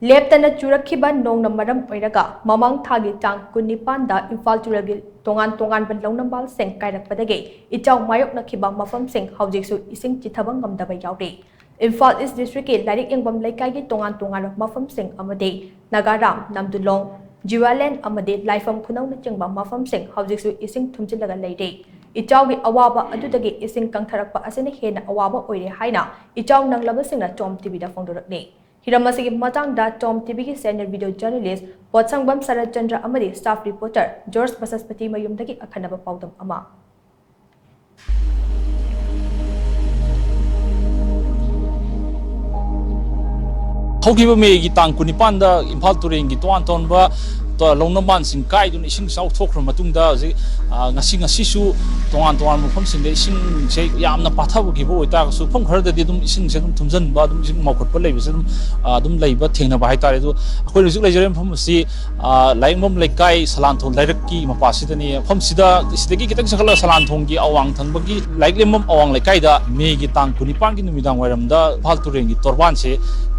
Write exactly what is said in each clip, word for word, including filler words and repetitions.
ꯂꯦꯞꯇꯅ ꯆꯨꯔꯛꯈꯤꯕ ꯅꯣꯡꯅ ꯃꯔꯝ ꯑꯣꯏꯔꯒ ꯃꯃꯥꯡ ꯊꯥꯒꯤ ꯇꯥꯡ ꯀꯨꯟꯅꯤꯄꯥꯟꯗ ꯏꯝꯐꯥꯜ ꯇꯨꯔꯦꯜꯒꯤ ꯇꯣꯉꯥꯟ ꯇꯣꯉꯥꯟꯕ ꯂꯧꯅꯝꯕꯥꯜꯁꯤꯡ ꯀꯥꯏꯔꯛꯄꯗꯒꯤ ꯏꯆꯥꯎ ꯃꯥꯌꯣꯛꯅꯈꯤꯕ ꯃꯐꯝꯁꯤꯡ ꯍꯧꯖꯤꯛꯁꯨ ꯏꯁꯤꯡ ꯆꯤꯊꯕ ꯉꯝꯗꯕ ꯌꯥꯎꯔꯤ꯫ ꯏꯝꯐꯥꯜ ꯏꯁ ꯗꯤꯁꯇ꯭ꯔꯤꯛꯀꯤ ꯂꯥꯏꯔꯤꯛ ꯌꯦꯡꯐꯝ ꯂꯩꯀꯥꯏꯒꯤ ꯇꯣꯉꯥꯟ ꯇꯣꯉꯥꯟꯕ ꯃꯐꯝꯁꯤꯡ ꯑꯃꯗꯤ ꯅꯥꯒꯥꯔꯥꯝ, ꯅꯝꯗꯨꯂꯣꯡ, ꯖꯤꯋꯥꯂꯦꯟ ꯑꯃꯗꯤ ꯂꯥꯏꯐꯝ ꯈꯨꯅꯧꯅꯆꯤꯡꯕ ꯃꯐꯝꯁꯤꯡ ꯍꯧꯖꯤꯛꯁꯨ ꯏꯁꯤꯡ ꯊꯨꯝꯖꯤꯜꯂꯒ ꯂꯩꯔꯤ꯫ ꯏꯆꯥꯎꯒꯤ ꯑꯋꯥꯕ ꯑꯗꯨꯗꯒꯤ ꯏꯁꯤꯡ ꯀꯪꯊꯔꯛꯄ ꯑꯁꯤꯅ ꯍꯦꯟꯅ ꯑꯋꯥꯕ ꯑꯣꯏꯔꯦ ꯍꯥꯏꯅ ꯏꯆꯥꯎ ꯅꯪꯂꯕꯁꯤꯡꯅ ꯇꯣꯝ ꯇꯤꯚꯤꯗ ꯐꯣꯡꯗꯣꯔꯛꯂꯤ꯫ ꯍꯤꯔꯝ ꯑꯁꯤꯒꯤ ꯃꯇꯥꯡꯗ ꯇꯣꯝ ꯇꯤꯚꯤꯒꯤ senior video journalist ꯄꯣꯠꯁꯪꯕꯝ ꯁꯔꯠꯆꯟꯗ꯭ꯔ ꯑꯃꯗꯤ staff reporter ꯖꯣꯔꯖ ꯕꯁꯁꯄꯇꯤ ꯃꯌꯨꯝꯗꯒꯤ ꯑꯈꯟꯅꯕ ꯄꯥꯎꯗꯝ ꯑꯃ꯫ ꯍꯧꯈꯤꯕ ꯃꯦꯒꯤ ꯇꯥꯡ ꯀꯨꯟꯅꯤꯄꯥꯟꯗ ꯏꯝꯐꯥꯜ ꯇꯨꯔꯦꯜꯒꯤ ꯇꯣꯉꯥꯟ ꯇꯣꯉꯥꯟꯕ ꯇ-, ꯂꯧꯅꯝꯕꯥꯟꯁꯤꯡ ꯀꯥꯏꯗꯨꯅ ꯏꯁꯤꯡ ꯏꯆꯥꯎ ꯊꯣꯛꯈ꯭ꯔ ꯃꯇꯨꯡꯗ ꯍꯧꯖꯤꯛ, ꯑ, ꯉꯁꯤ, ꯉꯁꯤꯁꯨ ꯇꯣꯉꯥꯟ ꯇꯣꯉꯥꯟꯕ ꯃꯐꯝꯁꯤꯡꯗ ꯏꯁꯤꯡꯁꯦ ꯌꯥꯝꯅ ꯄꯥꯊꯕꯈꯤꯕ ꯑꯣꯏꯇꯥꯔꯒꯁꯨ, ꯃꯐꯝ ꯈꯔꯗꯗꯤ ꯑꯗꯨꯝ ꯏꯁꯤꯡꯁꯦ ꯑꯗꯨꯝ ꯊꯨꯝꯖꯤꯟꯕ, ꯑꯗꯨꯝ ꯏꯁꯤꯡ ꯃꯧꯈꯠꯄ ꯂꯩꯕꯁꯦ ꯑꯗꯨꯝ, ꯑ, ꯑꯗꯨꯝ ꯂꯩꯕ ꯊꯦꯡꯅꯕ ꯍꯥꯏꯇꯥꯔꯦ꯫ ꯑꯗꯣ ꯑꯩꯈꯣꯏꯅ ꯍꯧꯖꯤꯛ ꯂꯩꯖꯔꯤꯕ ꯃꯐꯝ ꯑꯁꯤ, ꯑ, ꯂꯥꯏꯌꯦꯡꯕꯝ ꯂꯩꯀꯥꯏ ꯁꯂꯥꯟꯊꯣꯡ ꯂꯩꯔꯛꯀꯤ ꯃꯄꯥꯁꯤꯗꯅꯤ꯫ ꯃꯐꯝꯁꯤꯗ, ꯁꯤꯗꯒꯤ ꯈꯤꯇꯪ ꯆꯪꯈꯠꯂꯒ ꯁꯂꯥꯟꯊꯣꯡꯒꯤ ꯑꯋꯥꯡ ꯊꯪꯕꯒꯤ ꯂꯥꯏꯔꯤꯛ ꯂꯦꯝꯐꯝ ꯑꯋꯥꯡ ꯂꯩꯀꯥꯏꯗ ꯃꯦꯒꯤ ꯇꯥꯡ ꯀꯨꯟꯅꯤꯄꯥꯟꯒꯤ ꯅꯨꯃꯤꯗꯥꯡ ꯋꯥꯏꯔꯝꯗ ꯏꯝꯐꯥꯜ ꯇꯨꯔꯦꯜꯒꯤ ꯇꯣꯔꯕꯥꯟꯁꯦ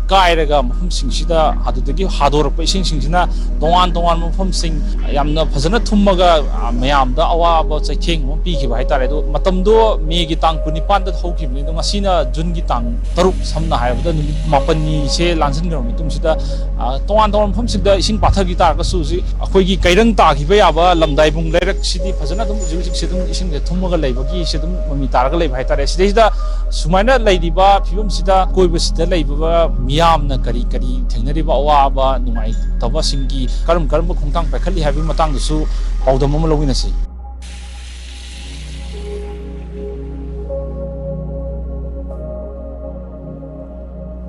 ꯀꯥꯏꯔꯒ ꯃꯐꯝꯁꯤꯡꯁꯤꯗ ꯑꯗꯨꯗꯒꯤ ꯍꯥꯗꯣꯔꯛꯄ ꯏꯁꯤꯡꯁꯤꯡꯁꯤꯅ ꯇꯣꯉꯥꯟ ꯇꯣꯉꯥꯟꯕ ꯃꯐꯝꯁꯤꯡ ꯌꯥꯝꯅ ꯐꯖꯅ ꯊꯨꯝꯃꯒ, ꯑ, ꯃꯌꯥꯝꯗ ꯑꯋꯥꯕ ꯆꯩꯊꯦꯡ ꯑꯃ ꯄꯤꯈꯤꯕ ꯍꯥꯏꯇꯥꯔꯦ꯫ ꯑꯗꯣ ꯃꯇꯝꯗꯣ ꯃꯦꯒꯤ ꯇꯥꯡ ꯀꯨꯟꯅꯤꯄꯥꯟꯗ ꯍꯧꯈꯤꯕꯅꯤ, ꯑꯗꯣ ꯉꯁꯤꯅ ꯖꯨꯟꯒꯤ ꯇꯥꯡ ꯇꯔꯨꯛ, ꯁꯝꯅ ꯍꯥꯏꯔꯕꯗ ꯅꯨꯃꯤꯠ ꯃꯥꯄꯟꯅꯤꯁꯦ ꯂꯥꯟꯖꯤꯟꯈ꯭ꯔꯕ ꯃꯇꯨꯡꯁꯤꯗ, ꯑ, ꯇꯣꯉꯥꯟ ꯇꯣꯉꯥꯟꯕ ꯃꯐꯝꯁꯤꯡꯗ ꯏꯁꯤꯡ ꯄꯥꯊꯈꯤ ꯇꯥꯔꯒꯁꯨ, ꯍꯧꯖꯤꯛ ꯑꯩꯈꯣꯏꯒꯤ ꯀꯩꯔꯪ ꯇꯥꯈꯤꯕ ꯌꯥꯕ ꯂꯝꯗꯥꯏꯕꯨꯡ ꯂꯩꯔꯛꯁꯤꯗꯤ ꯐꯖꯅ ꯑꯗꯨꯝ ꯍꯧꯖꯤꯛ ꯍꯧꯖꯤꯛꯁꯦ ꯑꯗꯨꯝ ꯏꯁꯤꯡꯁꯦ ꯊꯨꯝꯃꯒ ꯂꯩꯕꯒꯤꯁꯦ ꯑꯗꯨꯝ ꯃꯃꯤ ꯇꯥꯔꯒ ꯂꯩꯕ ꯍꯥꯏꯇꯥꯔꯦ꯫ ꯁꯤꯗꯩꯁꯤꯗ ꯁꯨꯃꯥꯏꯅ ꯂꯩꯔꯤꯕ ꯐꯤꯕꯝꯁꯤꯗ ꯀꯣꯏꯕꯁꯤꯗ ꯂꯩꯕ ꯃꯤꯌꯥꯝꯅ ꯀꯔꯤ ꯀꯔꯤ ꯊꯦꯡꯅꯔꯤꯕ ꯑꯋꯥꯕ ꯅꯨꯡꯉꯥꯏꯇꯕꯁꯤꯡꯒꯤ ꯀꯔꯝ ꯀꯔꯝꯕ ꯈꯣꯡꯊꯥꯡ ꯄꯥꯏꯈꯠꯂꯤ ꯍꯥꯏꯕꯒꯤ ꯃꯇꯥꯡꯗꯁꯨ ꯄꯥꯎꯗꯝ ꯑꯃ ꯂꯧꯃꯤꯟꯅꯁꯤ꯫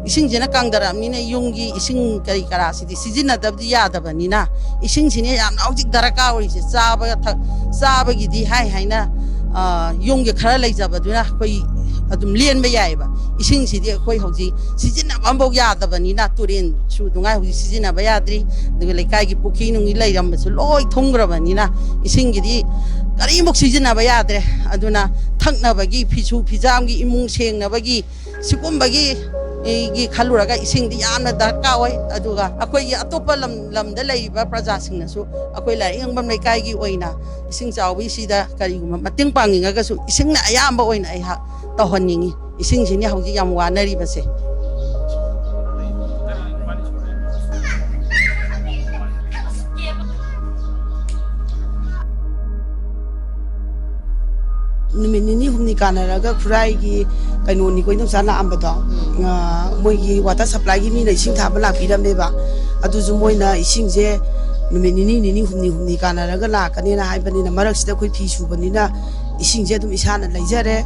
ꯏꯁꯤꯡꯁꯤꯅ ꯀꯪꯗꯔꯛꯑꯕꯅꯤꯅ ꯌꯨꯝꯒꯤ ꯏꯁꯤꯡ ꯀꯔꯤ ꯀꯔꯥꯁꯤꯗꯤ ꯁꯤꯖꯤꯟꯅꯗꯕꯗꯤ ꯌꯥꯗꯕꯅꯤꯅ, ꯏꯁꯤꯡꯁꯤꯅ ꯌꯥꯝꯅ ꯍꯧꯖꯤꯛ ꯗꯔꯀꯥꯔ ꯑꯣꯏꯔꯤꯁꯦ꯫ ꯆꯥꯕ ꯊꯛ-, ꯆꯥꯕꯒꯤꯗꯤ ꯍꯥꯏ ꯍꯥꯏꯅ, ꯑ, ꯌꯨꯝꯒꯤ ꯈꯔ ꯂꯩꯖꯕꯗꯨꯅ ꯑꯩꯈꯣꯏ ꯑꯗꯨꯝ ꯂꯦꯟꯕ ꯌꯥꯏꯑꯕ꯫ ꯏꯁꯤꯡꯁꯤꯗꯤ ꯑꯩꯈꯣꯏ ꯍꯧꯖꯤꯛ ꯁꯤꯖꯤꯟꯅꯕ ꯑꯃꯐꯥꯎ ꯌꯥꯗꯕꯅꯤꯅ, ꯇꯨꯔꯦꯟꯁꯨ ꯑꯗꯨꯉꯥꯏ ꯍꯧꯖꯤꯛ ꯁꯤꯖꯤꯟꯅꯕ ꯌꯥꯗ꯭ꯔꯤ, ꯑꯗꯨꯒ ꯂꯩꯀꯥꯏꯒꯤ ꯄꯨꯈ꯭ꯔꯤ ꯅꯨꯡꯈ꯭ꯔꯤ ꯂꯩꯔꯝꯕꯁꯨ ꯂꯣꯏ ꯊꯨꯝꯈ꯭ꯔꯕꯅꯤꯅ, ꯏꯁꯤꯡꯒꯤꯗꯤ ꯀꯔꯤꯃꯨꯛ ꯁꯤꯖꯤꯟꯅꯕ ꯌꯥꯗ꯭ꯔꯦ꯫ ꯑꯗꯨꯅ ꯊꯛꯅꯕꯒꯤ, ꯐꯤꯁꯨ ꯐꯤꯖꯥꯝꯒꯤ, ꯏꯃꯨꯡ ꯁꯦꯡꯅꯕꯒꯤ, ꯁꯤꯒꯨꯝꯕꯒꯤ ꯑꯩꯒꯤ ꯈꯜꯂꯨꯔꯒ ꯏꯁꯤꯡꯗꯤ ꯌꯥꯝꯅ ꯗꯔꯀꯥꯔ ꯑꯣꯏ꯫ ꯑꯗꯨꯒ ꯑꯩꯈꯣꯏꯒꯤ ꯑꯇꯣꯞꯄ ꯂꯝ ꯂꯝꯗ ꯂꯩꯔꯤꯕ ꯄ꯭ꯔꯖꯥꯁꯤꯡꯅꯁꯨ ꯑꯩꯈꯣꯏ ꯂꯥꯏꯔꯤꯛ ꯌꯦꯡꯐꯝ ꯂꯩꯀꯥꯏꯒꯤ ꯑꯣꯏꯅ ꯏꯁꯤꯡ ꯆꯥꯎꯕꯤꯁꯤꯗ ꯀꯔꯤꯒꯨꯝꯕ ꯃꯇꯦꯡ ꯄꯥꯡꯅꯤꯡꯉꯒꯁꯨ ꯏꯁꯤꯡꯅ ꯑꯌꯥꯝꯕ ꯑꯣꯏꯅ ꯑꯩꯍꯥꯛ ꯇꯧꯍꯟꯅꯤꯡꯉꯤ꯫ ꯏꯁꯤꯡꯁꯤꯅꯤ ꯍꯧꯖꯤꯛ ꯌꯥꯝ ꯋꯥꯅꯔꯤꯕꯁꯦ꯫ ꯅꯨꯃꯤꯠ ꯅꯤꯅꯤ ꯍꯨꯝꯅꯤ ꯀꯥꯟꯅꯔꯒ ꯈꯨꯔꯥꯏꯒꯤ ꯀꯩꯅꯣꯅꯤꯀꯣ, ꯏꯗꯣꯝꯆꯥ ꯂꯥꯛꯑꯝꯕꯗꯣ, ꯎꯝ꯫ ꯑ, ꯃꯣꯏꯒꯤ ꯋꯥꯇꯔ ꯁꯄ꯭ꯂꯥꯏꯒꯤ ꯃꯤꯅ ꯏꯁꯤꯡ ꯊꯥꯕ ꯂꯥꯛꯄꯤꯔꯝꯃꯦꯕ꯫ ꯑꯗꯨꯁꯨ ꯃꯣꯏꯅ ꯏꯁꯤꯡꯁꯦ ꯅꯨꯃꯤꯠ ꯅꯤꯅꯤ, ꯅꯤꯅꯤ ꯍꯨꯝꯅꯤ, ꯍꯨꯝꯅꯤ ꯀꯥꯟꯅꯔꯒ ꯂꯥꯛꯀꯅꯦꯅ ꯍꯥꯏꯕꯅꯤꯅ, ꯃꯔꯛꯁꯤꯗ ꯑꯩꯈꯣꯏ ꯐꯤ ꯁꯨꯕꯅꯤꯅ ꯏꯁꯤꯡꯁꯦ ꯑꯗꯨꯝ ꯏꯁꯥꯅ ꯂꯩꯖꯔꯦ꯫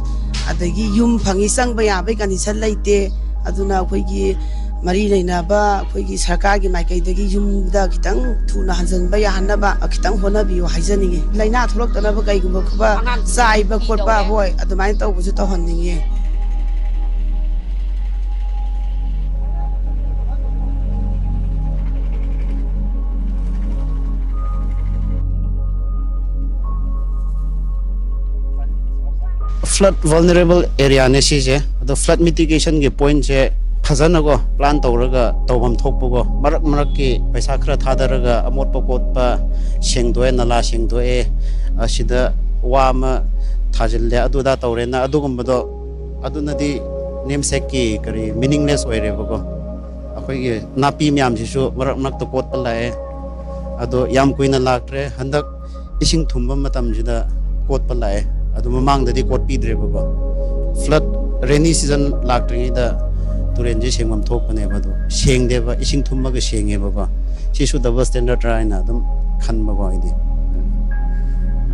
ꯑꯗꯒꯤ ꯌꯨꯝ ꯐꯪꯉꯤ ꯆꯪꯕ ꯌꯥꯕꯒꯤ ꯀꯟꯗꯤꯁꯟ ꯂꯩꯇꯦ꯫ ꯑꯗꯨꯅ ꯑꯩꯈꯣꯏꯒꯤ ꯃꯔꯤ ꯂꯩꯅꯕ ꯑꯩꯈꯣꯏꯒꯤ ꯁꯔꯀꯥꯔꯒꯤ ꯃꯥꯏꯀꯩꯗꯒꯤ ꯌꯨꯝꯗ ꯈꯤꯇꯪ ꯊꯨꯅ ꯍꯟꯖꯤꯟꯕ ꯌꯥꯍꯟꯅꯕ ꯈꯤꯇꯪ ꯍꯣꯠꯅꯕꯤꯌꯨ ꯍꯥꯏꯖꯅꯤꯡꯉꯤ꯫ ꯂꯥꯏꯅꯥ ꯊꯣꯛꯂꯛꯇꯅꯕ ꯀꯩꯒꯨꯝꯕ ꯈꯨꯕ ꯑꯉꯥꯡ ꯆꯥꯏꯕ ꯈꯣꯠꯄ ꯇꯧꯋꯦ꯫ ꯍꯣꯏ, ꯑꯗꯨꯃꯥꯏꯅ ꯇꯧꯕꯁꯨ ꯇꯧꯍꯟꯅꯤꯡꯉꯤ꯫ Flood vulnerable areaꯅꯦ ꯁꯤꯁꯦ꯫ ꯑꯗꯣ flood mitigationꯒꯤ pointꯁꯦ ꯐꯖꯅꯀꯣ plan ꯇꯧꯔꯒ ꯇꯧꯐꯝ ꯊꯣꯛꯄꯀꯣ, ꯃꯔꯛ ꯃꯔꯛꯀꯤ ꯄꯩꯁꯥ ꯈꯔ ꯊꯥꯗꯔꯒ ꯑꯃꯣꯠꯄ ꯀꯣꯠꯄ ꯁꯦꯡꯗꯣꯛꯑꯦ, ꯅꯂꯥ ꯁꯦꯡꯗꯣꯛꯑꯦ, ꯑꯁꯤꯗ ꯋꯥ ꯑꯃ ꯊꯥꯖꯤꯜꯂꯦ, ꯑꯗꯨꯗ ꯇꯧꯔꯦꯅ ꯑꯗꯨꯒꯨꯝꯕꯗꯣ, ꯑꯗꯨꯅꯗꯤ ꯅꯦꯝꯁꯦꯛꯀꯤ ꯀꯔꯤ meaningless ꯑꯣꯏꯔꯦꯕꯀꯣ꯫ ꯑꯩꯈꯣꯏꯒꯤ ꯅꯥꯄꯤ ꯃꯌꯥꯝꯁꯤꯁꯨ ꯃꯔꯛ ꯃꯔꯛꯇ ꯀꯣꯠꯄ ꯂꯥꯛꯑꯦ꯫ ꯑꯗꯣ ꯌꯥꯝ ꯀꯨꯏꯅ ꯂꯥꯛꯇ꯭ꯔꯦ꯫ ꯍꯟꯗꯛ ꯏꯁꯤꯡ ꯊꯨꯝꯕ ꯃꯇꯝꯁꯤꯗ ꯀꯣꯠꯄ ꯂꯥꯛꯑꯦ꯫ ꯑꯗꯨ ꯃꯃꯥꯡꯗꯗꯤ ꯀꯣꯠꯄꯤꯗ꯭ꯔꯦꯕꯀꯣ꯫ Flood, rainy season ꯂꯥꯛꯇ꯭ꯔꯤꯉꯩꯗ ꯇꯨꯔꯦꯟꯁꯦ ꯁꯦꯡꯐꯝ ꯊꯣꯛꯄꯅꯦꯕ꯫ ꯑꯗꯣ ꯁꯦꯡꯗꯦꯕ, ꯏꯁꯤꯡ ꯊꯨꯝꯃꯒ ꯁꯦꯡꯉꯦꯕꯀꯣ꯫ ꯁꯤꯁꯨ double standard ꯍꯥꯏꯅ ꯑꯗꯨꯝ ꯈꯟꯕꯀꯣ ꯑꯩꯗꯤ꯫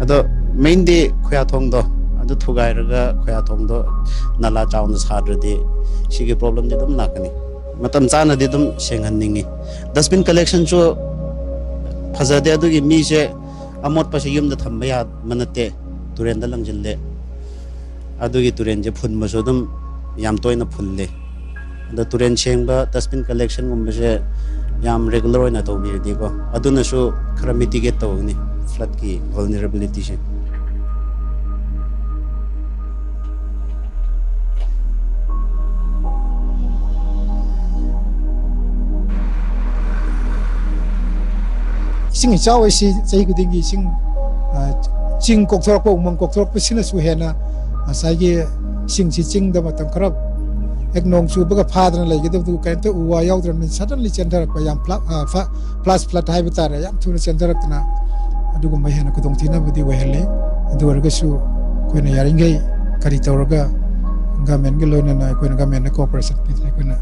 ꯑꯗꯣ mainly ꯈꯨꯌꯥꯊꯣꯡꯗꯣ, ꯑꯗꯨ ꯊꯨꯒꯥꯏꯔꯒ ꯈꯨꯌꯥꯊꯣꯡꯗꯣ ꯅꯂꯥ ꯆꯥꯎꯅ ꯁꯥꯗ꯭ꯔꯗꯤ ꯁꯤꯒꯤ problemꯗꯤ ꯑꯗꯨꯝ ꯂꯥꯛꯀꯅꯤ꯫ ꯃꯇꯝ ꯆꯥꯅꯗꯤ ꯑꯗꯨꯝ ꯁꯦꯡꯍꯟꯅꯤꯡꯉꯤ꯫ Dustbin collectionꯁꯨ ꯐꯖꯗꯦ, ꯑꯗꯨꯒꯤ ꯃꯤꯁꯦ ꯑꯃꯣꯠꯄꯁꯦ ꯌꯨꯝꯗ ꯊꯝꯕ ꯌꯥꯕ ꯅꯠꯇꯦ, ꯇꯨꯔꯦꯟꯗ ꯂꯪꯁꯤꯜꯂꯦ꯫ ꯑꯗꯨꯒꯤ ꯇꯨꯔꯦꯟꯁꯦ ꯐꯨꯟꯕꯁꯨ ꯑꯗꯨꯝ ꯌꯥꯝ ꯇꯣꯏꯅ ꯐꯨꯜꯂꯦ꯫ ꯑꯗꯣ ꯇꯨꯔꯦꯟ ꯁꯦꯡꯕ, dustbin collectionꯒꯨꯝꯕꯁꯦ ꯌꯥꯝ regular ꯑꯣꯏꯅ ꯇꯧꯕꯤꯔꯗꯤꯀꯣ, ꯑꯗꯨꯅꯁꯨ ꯈꯔ mitigate ꯇꯧꯒꯅꯤ floodꯀꯤ vulnerabilityꯁꯦ꯫ ꯏꯁꯤꯡ ꯏꯆꯥꯎ ꯑꯁꯤ ꯆꯍꯤ ꯈꯨꯗꯤꯡꯒꯤ ꯏꯁꯤꯡ, ꯑ, ꯆꯤꯡ ꯀꯣꯛꯊꯣꯔꯛꯄ, ꯎꯃꯪ ꯀꯣꯛꯊꯣꯔꯛꯄꯁꯤꯅꯁꯨ ꯍꯦꯟꯅ ꯉꯁꯥꯏꯒꯤ ꯏꯁꯤꯡꯁꯤ ꯆꯤꯡꯗ ꯃꯇꯝ ꯈꯔ ꯍꯦꯛ ꯅꯣꯡ ꯆꯨꯕꯒ ꯐꯥꯗꯅ ꯂꯩꯒꯗꯕꯗꯨ ꯀꯔꯤꯝꯇ ꯎ ꯋꯥ ꯌꯥꯎꯗ꯭ꯔꯕꯅꯤꯅ suddenly ꯆꯦꯟꯊꯔꯛꯄ, ꯌꯥꯝ ꯐ꯭ꯂꯥ-, ꯑ, ꯐ-, flash flood ꯍꯥꯏꯕ ꯇꯥꯔꯦ, ꯌꯥꯝ ꯊꯨꯅ ꯆꯦꯟꯊꯔꯛꯇꯅ ꯑꯗꯨꯒꯨꯝꯕ ꯍꯦꯟꯅ ꯈꯨꯗꯣꯡꯊꯤꯅꯕꯗꯤ ꯑꯣꯏꯍꯜꯂꯤ꯫ ꯑꯗꯨ ꯑꯣꯏꯔꯒꯁꯨ ꯑꯩꯈꯣꯏꯅ ꯌꯥꯔꯤꯈꯩ ꯀꯔꯤ ꯇꯧꯔꯒ governmentꯀ ꯂꯣꯏꯅꯅ ꯑꯩꯈꯣꯏꯅ governmentꯅ cooperation ꯄꯤꯗꯅ ꯑꯩꯈꯣꯏꯅ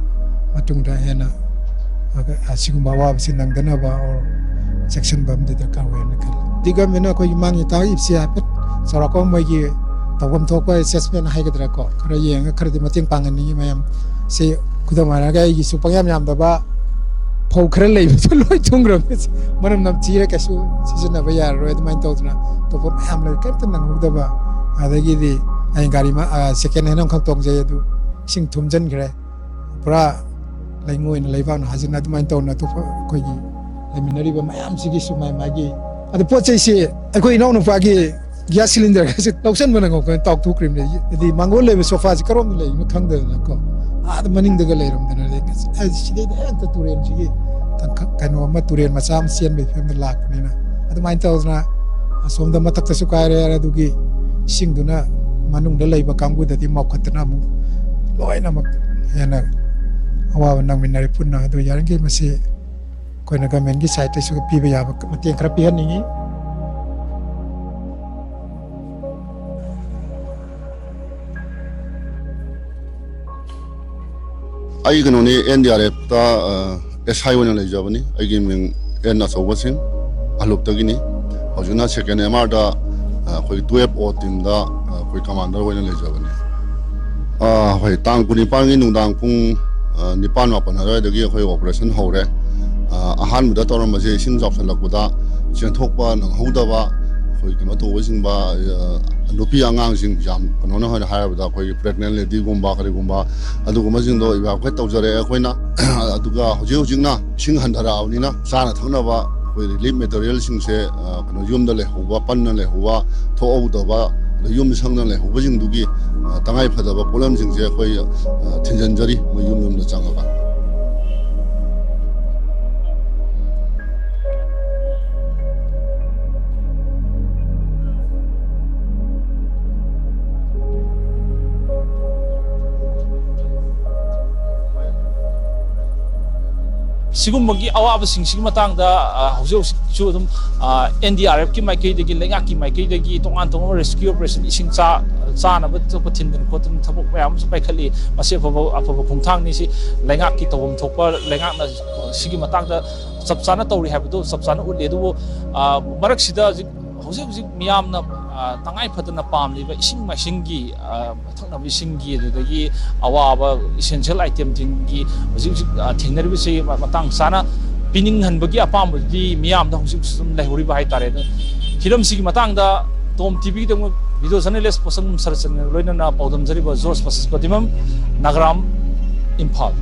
ꯃꯇꯨꯡꯗ ꯍꯦꯟꯅ ꯑꯁꯤꯒꯨꯝꯕ ꯑꯋꯥꯕꯁꯤ ꯅꯪꯗꯅꯕ or ꯆꯦꯛꯁꯤꯟꯕ ꯑꯃꯗꯤ ꯗꯔꯀꯥꯔ ꯑꯣꯏ ꯍꯥꯏꯅ ꯈꯜꯂꯤ꯫ ꯗꯤ governmentꯅ ꯑꯩꯈꯣꯏꯒꯤ ꯃꯥꯡꯉꯤ ꯇꯥꯛꯏꯕꯁꯤ ꯍꯥꯏꯐꯦꯠ ꯆꯥꯎꯔꯥꯛꯄ ꯃꯣꯏꯒꯤ ꯇꯧꯐꯝ ꯊꯣꯛꯄ assessment ꯍꯥꯏꯒꯗ꯭ꯔꯥꯀꯣ, ꯈꯔ ꯌꯦꯡꯉꯒ ꯈꯔꯗꯤ ꯃꯇꯦꯡ ꯄꯥꯡꯍꯟꯅꯤꯡꯉꯤ ꯃꯌꯥꯝ꯫ ꯁꯤ ꯈꯨꯗꯝ ꯍꯥꯏꯔꯒ ꯑꯩꯒꯤꯁꯨ ꯄꯪꯌꯥꯝ ꯌꯥꯝꯗꯕ ꯐꯧ ꯈꯔ ꯂꯩꯕꯗꯨ ꯂꯣꯏ ꯊꯨꯝꯈ꯭ꯔꯕꯅꯤ꯫ ꯃꯅꯝ ꯅꯝꯊꯤꯔꯦ, ꯀꯩꯁꯨ ꯁꯤꯖꯤꯟꯅꯕ ꯌꯥꯔꯔꯣꯏ꯫ ꯑꯗꯨꯃꯥꯏꯅ ꯇꯧꯗꯅ ꯑꯇꯣꯞꯄ ꯃꯌꯥꯝ ꯂꯩ, ꯀꯔꯤꯝꯇ ꯅꯪꯍꯧꯗꯕ꯫ ꯑꯗꯒꯤꯗꯤ ꯑꯩ ꯒꯥꯔꯤ ꯑꯃ, ꯑ, second hand ꯑꯃꯈꯛ ꯇꯣꯡꯖꯩ, ꯑꯗꯨ ꯏꯁꯤꯡ ꯊꯨꯝꯖꯤꯟꯈ꯭ꯔꯦ꯫ ꯄꯨꯔꯥ ꯂꯩꯉꯣꯏꯅ ꯂꯩꯕꯥꯛꯅ ꯍꯥꯖꯤꯟꯅ ꯑꯗꯨꯃꯥꯏꯅ ꯇꯧꯅ ꯑꯇꯣꯞꯄ ꯑꯩꯈꯣꯏꯒꯤ ꯂꯩꯃꯤꯟꯅꯔꯤꯕ ꯃꯌꯥꯝꯁꯤꯒꯤꯁꯨ ꯃꯥꯏ ꯃꯥꯒꯤ, ꯑꯗꯨ ꯄꯣꯠ ꯆꯩꯁꯤ ꯑꯩꯈꯣꯏ ꯏꯅꯥꯎꯅꯨꯄꯥꯒꯤ gas cylinderꯒꯁꯦ ꯂꯧꯁꯟꯕ ꯅꯪꯍꯧꯗꯅ ꯇꯥꯎꯊꯣꯛꯈ꯭ꯔꯤꯕꯅꯤ꯫ ꯍꯥꯏꯗꯤ ꯃꯥꯡꯒꯣꯜ ꯂꯩꯕ sofaꯁꯤ ꯀꯔꯣꯝꯗ ꯂꯩꯔꯤꯅꯣ ꯈꯪꯗꯗꯅꯀꯣ, ꯑꯥꯗ ꯃꯅꯤꯡꯗꯒ ꯂꯩꯔꯝꯗꯅ ꯂꯩ꯫ ꯑꯁ, ꯁꯤꯗꯩꯗ ꯍꯦꯛꯇ ꯇꯨꯔꯦꯟꯁꯤꯒꯤ ꯇꯪꯈ-, ꯀꯩꯅꯣ ꯑꯃ, ꯇꯨꯔꯦꯟ ꯃꯆꯥ ꯑꯃ ꯆꯦꯟꯕꯒꯤ ꯐꯤꯕꯝꯗ ꯂꯥꯛꯄꯅꯤꯅ, ꯑꯗꯨꯃꯥꯏꯅ ꯇꯧꯗꯅ ꯑꯁꯣꯝꯗ ꯃꯊꯛꯇꯁꯨ ꯀꯥꯏꯔꯦ, ꯑꯗꯨꯒꯤ ꯏꯁꯤꯡꯗꯨꯅ ꯃꯅꯨꯡꯗ ꯂꯩꯕ ꯀꯥꯡꯕꯨꯗꯗꯤ ꯃꯧꯈꯠꯇꯅ ꯑꯃꯨꯛ ꯂꯣꯏꯅꯃꯛ ꯍꯦꯟꯅ ꯑꯋꯥꯕ ꯅꯪꯃꯤꯟꯅꯔꯦ ꯄꯨꯟꯅ꯫ ꯑꯗꯨ ꯌꯥꯔꯤꯈꯩ ꯃꯁꯤ ꯑꯩꯈꯣꯏꯅ governmentꯀꯤ sideꯇꯩꯁꯨ ꯄꯤꯕ ꯌꯥꯕ ꯃꯇꯦꯡ ꯈꯔ ꯄꯤꯍꯟꯅꯤꯡꯉꯤ꯫ ꯑꯩ ꯀꯩꯅꯣꯅꯤ, NDRFꯇ, ꯑ, SI ꯑꯣꯏꯅ ꯂꯩꯖꯕꯅꯤ꯫ ꯑꯩꯒꯤ ꯃꯤꯡ ꯑꯦꯟ ꯑꯆꯧꯕꯁꯤꯡ, ꯑꯂꯨꯞꯇꯒꯤꯅꯤ꯫ ꯍꯧꯖꯤꯛꯅ second MRꯗ, ꯑ, ꯑꯩꯈꯣꯏ twelve O teamꯗ, ꯑ, ꯑꯩꯈꯣꯏ commander ꯑꯣꯏꯅ ꯂꯩꯖꯕꯅꯤ꯫ ꯑ, ꯍꯣꯏ, ꯇꯥꯡ ꯀꯨꯟꯅꯤꯄꯥꯟꯒꯤ ꯅꯨꯡꯗꯥꯡ ꯄꯨꯡ, ꯑ, ꯅꯤꯄꯥꯟ ꯃꯥꯄꯟ ꯑꯗꯨꯋꯥꯏꯗꯒꯤ ꯑꯩꯈꯣꯏ operation ꯍꯧꯔꯦ꯫ ꯑ, ꯑꯍꯥꯟꯕꯗ ꯇꯧꯔꯝꯕꯁꯦ ꯏꯁꯤꯡ ꯆꯥꯎꯁꯜꯂꯛꯄꯗ ꯆꯦꯟꯊꯣꯛꯄ ꯅꯪꯍꯧꯗꯕ, ꯑꯩꯈꯣꯏ ꯀꯩꯅꯣ ꯇꯧꯕꯁꯤꯡꯕ, ꯑ, ꯅꯨꯄꯤ ꯑꯉꯥꯡꯁꯤꯡ ꯌꯥꯝ ꯀꯩꯅꯣꯅ ꯍꯥꯏꯅ ꯍꯥꯏꯔꯕꯗ ꯑꯩꯈꯣꯏꯒꯤ pregnant ladyꯒꯨꯝꯕ ꯀꯔꯤꯒꯨꯝꯕ ꯑꯗꯨꯒꯨꯝꯕꯁꯤꯡꯗꯣ evacuate ꯇꯧꯖꯔꯛꯑꯦ ꯑꯩꯈꯣꯏꯅ꯫ ꯑꯗꯨꯒ ꯍꯧꯖꯤꯛ ꯍꯧꯖꯤꯛꯅ ꯏꯁꯤꯡ ꯍꯟꯊꯔꯛꯑꯕꯅꯤꯅ ꯆꯥꯅ ꯊꯛꯅꯕ ꯑꯩꯈꯣꯏ relief materialꯁꯤꯡꯁꯦ, ꯑ, ꯀꯩꯅꯣ, ꯌꯨꯝꯗ ꯂꯩꯍꯧꯕ, ꯄꯟꯅ ꯂꯩꯍꯧꯕ, ꯊꯣꯛꯍꯧꯗꯕ, ꯑꯗ ꯌꯨꯝ ꯁꯪꯅ ꯂꯩꯍꯧꯕꯁꯤꯡꯗꯨꯒꯤ, ꯑ, ꯇꯉꯥꯏ ꯐꯗꯕ ꯄꯣꯠꯂꯝꯁꯤꯡꯁꯦ ꯑꯩꯈꯣꯏ, ꯑ, ꯊꯤꯟꯖꯤꯟꯖꯔꯤ ꯃꯣꯏ ꯌꯨꯝ ꯌꯨꯝꯗ ꯆꯪꯉꯒ꯫ ꯁꯤꯒꯨꯝꯕꯒꯤ ꯑꯋꯥꯕꯁꯤꯡꯁꯤꯒꯤ ꯃꯇꯥꯡꯗ, ꯑ, ꯍꯧꯖꯤꯛ ꯍꯧꯖꯤꯛꯁꯨ ꯑꯗꯨꯝ, ꯑ, ꯑꯦꯟ ꯗꯤ ꯑꯥꯔ ꯑꯦꯐꯀꯤ ꯃꯥꯏꯀꯩꯗꯒꯤ, ꯂꯩꯉꯥꯛꯀꯤ ꯃꯥꯏꯀꯩꯗꯒꯤ ꯇꯣꯉꯥꯟ ꯇꯣꯉꯥꯟꯕ ꯔꯦꯁꯀ꯭ꯌꯨ ꯑꯣꯄꯔꯦꯁꯟ, ꯏꯁꯤꯡ ꯆꯥ-, ꯆꯥꯅꯕ ꯑꯇꯣꯞꯄ ꯊꯤꯟꯗꯅ ꯈꯣꯠꯇꯅ ꯊꯕꯛ ꯃꯌꯥꯝ ꯑꯃꯁꯨ ꯄꯥꯏꯈꯠꯂꯤ꯫ ꯃꯁꯤ ꯑꯐꯕ, ꯑꯐꯕ ꯈꯣꯡꯊꯥꯡꯅꯤ꯫ ꯁꯤ ꯂꯩꯉꯥꯛꯀꯤ ꯇꯧꯐꯝ ꯊꯣꯛꯄ, ꯂꯩꯉꯥꯛꯅ ꯁꯤꯒꯤ ꯃꯇꯥꯡꯗ ꯆꯞ ꯆꯥꯅ ꯇꯧꯔꯤ ꯍꯥꯏꯕꯗꯨ ꯆꯞ ꯆꯥꯅ ꯎꯠꯂꯤ꯫ ꯑꯗꯨꯕꯨ, ꯑ, ꯃꯔꯛꯁꯤꯗ ꯍꯧꯖꯤꯛ, ꯍꯧꯖꯤꯛ ꯍꯧꯖꯤꯛ ꯃꯤꯌꯥꯝꯅ, ꯑ, ꯇꯉꯥꯏ ꯐꯗꯅ ꯄꯥꯝꯂꯤꯕ ꯏꯁꯤꯡ ꯃꯥꯏꯁꯤꯡꯒꯤ, ꯑ, ꯊꯛꯅꯕ ꯏꯁꯤꯡꯒꯤ, ꯑꯗꯨꯗꯒꯤ ꯑꯋꯥꯕ ꯏꯁꯦꯟꯁꯤꯌꯦꯜ ꯑꯥꯏꯇꯦꯝꯁꯤꯡꯒꯤ ꯍꯧꯖꯤꯛ ꯍꯧꯖꯤꯛ, ꯑ, ꯊꯦꯡꯅꯔꯤꯕꯁꯤ ꯃꯇꯥꯡ ꯆꯥꯅ ꯄꯤꯅꯤꯡꯍꯟꯕꯒꯤ ꯑꯄꯥꯝꯕꯗꯨꯗꯤ ꯃꯤꯌꯥꯝꯗ ꯍꯧꯖꯤꯛ ꯑꯗꯨꯝ ꯂꯩꯍꯧꯔꯤꯕ ꯍꯥꯏꯇꯥꯔꯦ꯫ ꯑꯗꯨ ꯍꯤꯔꯝꯁꯤꯒꯤ ꯃꯇꯥꯡꯗ ꯇꯣꯝ ꯇꯤꯚꯤꯒꯤꯗꯃꯛ ꯚꯤꯗꯤꯑꯣ ꯖꯔꯅꯦꯂꯤꯁ ꯄꯣꯠꯁꯪꯕꯝ ꯁꯔꯠꯆꯟꯗ꯭ꯔꯒ ꯂꯣꯏꯅꯅ ꯄꯥꯎꯗꯝꯖꯔꯤꯕ ꯖꯣꯔꯖ ꯕꯁꯤꯁ ꯄꯇꯤꯃꯝ, ꯅꯥꯒꯔꯥꯝ, ꯏꯝꯐꯥꯜ꯫